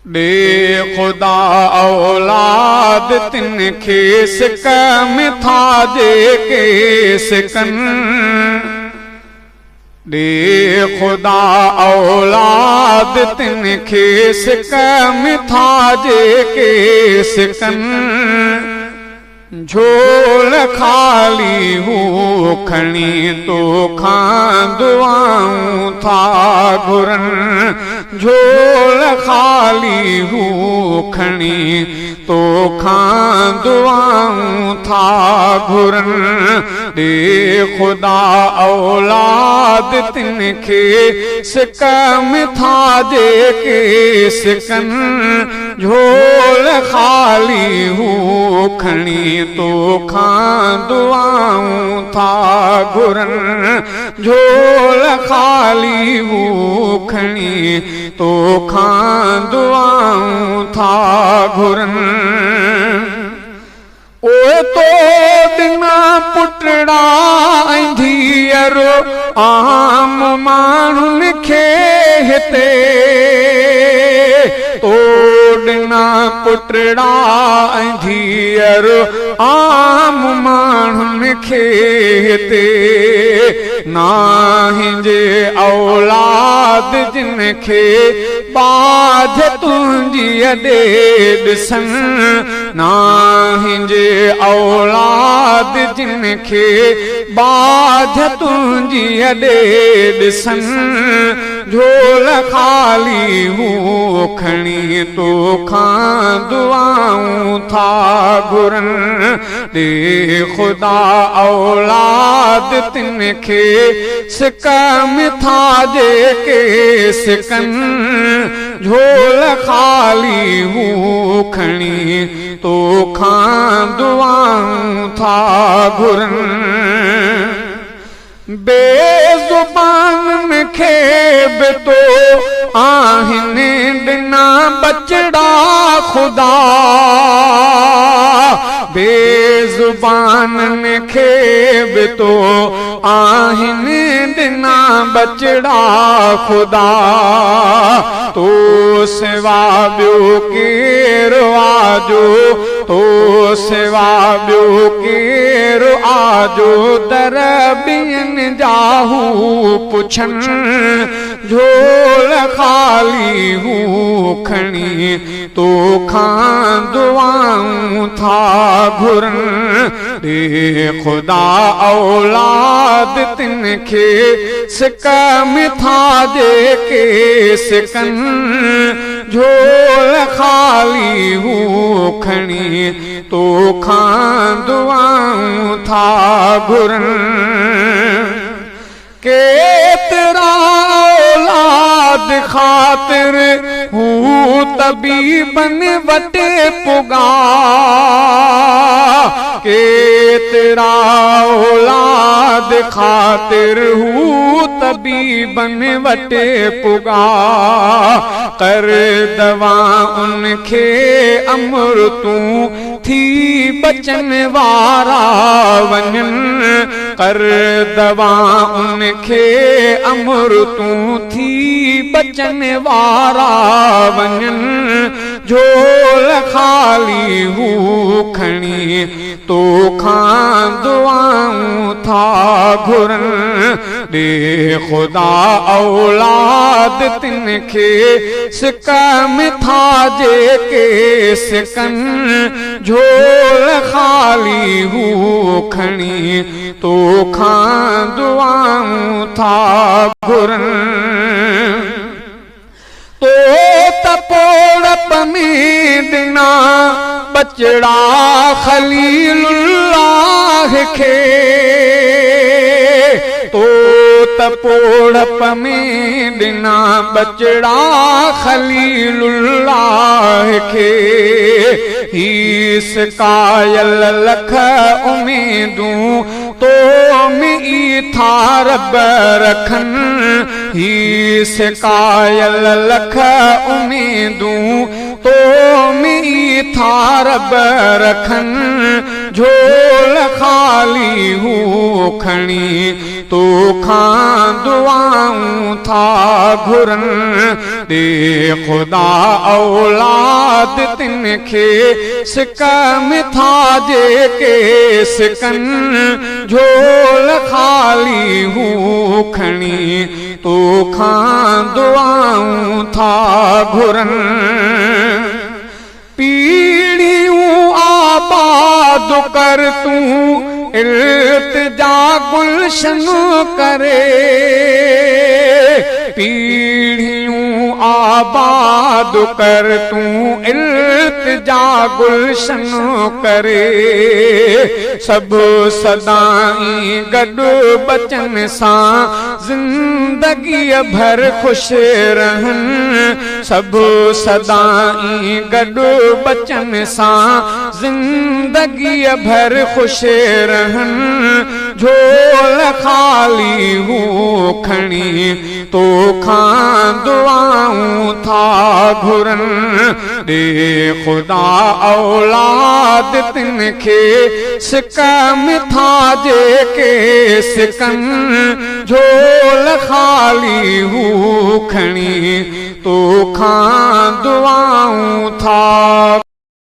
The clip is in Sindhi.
ڏي خدا اولاد تن کي سڪ ۾ ٿا جيڪي سڪن. ڏي خدا اولاد تن کي سڪ ۾ ٿا جيڪي سڪن. جهول خالي هو کڻي توکان دعائون ٿا گهرن. جهول خالي هو کڻي توکان دعائون ٿا گهرن. ڏي خدا اولاد تن کي سڪ ۾ ٿا جيڪي سڪن. جهول خالي هو کڻي توکان دعائون ٿا گهرن. جهول خالي هو کڻي توکان دعائون ٿا گهرن. اوء تو ڏنا پٽڙا ۽ ڌيئر عام ماڻهن کي هتي. تو ڏنا پٽڙا ۽ ڌيئر عام ماڻهن کي هتي. ناهن جي اولاد جن کي ٻاجهه تنهنجي ڏي ڏسن. ناهن جي اولاد جن کي ٻاجهه تنهنجي ڏي ڏسن. جهول خالي هو کڻي توکان دعائون ٿا گهرن. ڏي خدا اولاد تن کي سڪ ۾ ٿا جيڪي سڪن. جهول خالي هو کڻي توکان دعائون ٿا گهرن. بي زبانن کي به تو آهن ڏنا ٻچڙا خدا. بي زبانن کي به تو آهن ڏنا ٻچڙا خدا. تو سوا ٻيو ڪير آ جو، تو سوا ٻيو ڪير آ جو در ٻين جا هو پڇن. جهول خالي هو کڻي توکان دعائون ٿا گهرن. ڏي خدا اولاد تن کي سڪ ۾ ٿا جيڪي سڪن. جهول خالي هو کڻي توکان دعائون ٿا گهرن. ڪيترا اولاد خاطر هو طبيبن وٽ پڳا. ڪيترا اولاد خاطر هو طبيبن وٽ پڳا. ڪر دوا ان کي امر تون ٿي بچن وارا وڃن. ڪر دوا ان کي امر تون ٿي بچن وارا وڃن. جهول خالي هو کڻي توکان دعائون ٿا گهرن. ڏي خدا اولاد تن کي سڪ ۾ ٿا جيڪي سڪن. جهول خالي هو کڻي توکان دعائون ٿا گهرن. تو ته پوڙپ ۾ ڏنا ٻچڙا خليل الله کي. تو ته پوڙپ ۾ ڏنا ٻچڙا خليل الله کي. هي سڪايل لک اميدون تو ۾ ئي ٿا رب رکن. هي سڪايل لک اميدون تو ۾ ئي ٿا رب رکن. جهول خالي هو کڻي تو کان دعائون ٿا گهرن. ڏي خدا اولاد تن کي سڪ ۾ ٿا جيڪي سڪن، جهول خالي هو کڻي تو کان دعائون ٿا گهرن. پيڙهيون آباد ڪر تون التجا گلشن ڪري، پيڙهيون آباد ڪر تون التجا گلشن ڪري، سڀ سدائين گڏ ٻچن سان زندگيء ڀر خوش رهن، سڀ سدائين گڏ ٻچن سان زندگيء ڀر خوش رهن، جهول خالي هو کڻي تو کان دعائون ٿا گهرن، ڏي خدا اولاد تن کي سڪ ۾ ٿا جيڪي سڪن، جهول خالي هو کڻي تو کان دعائون ٿا.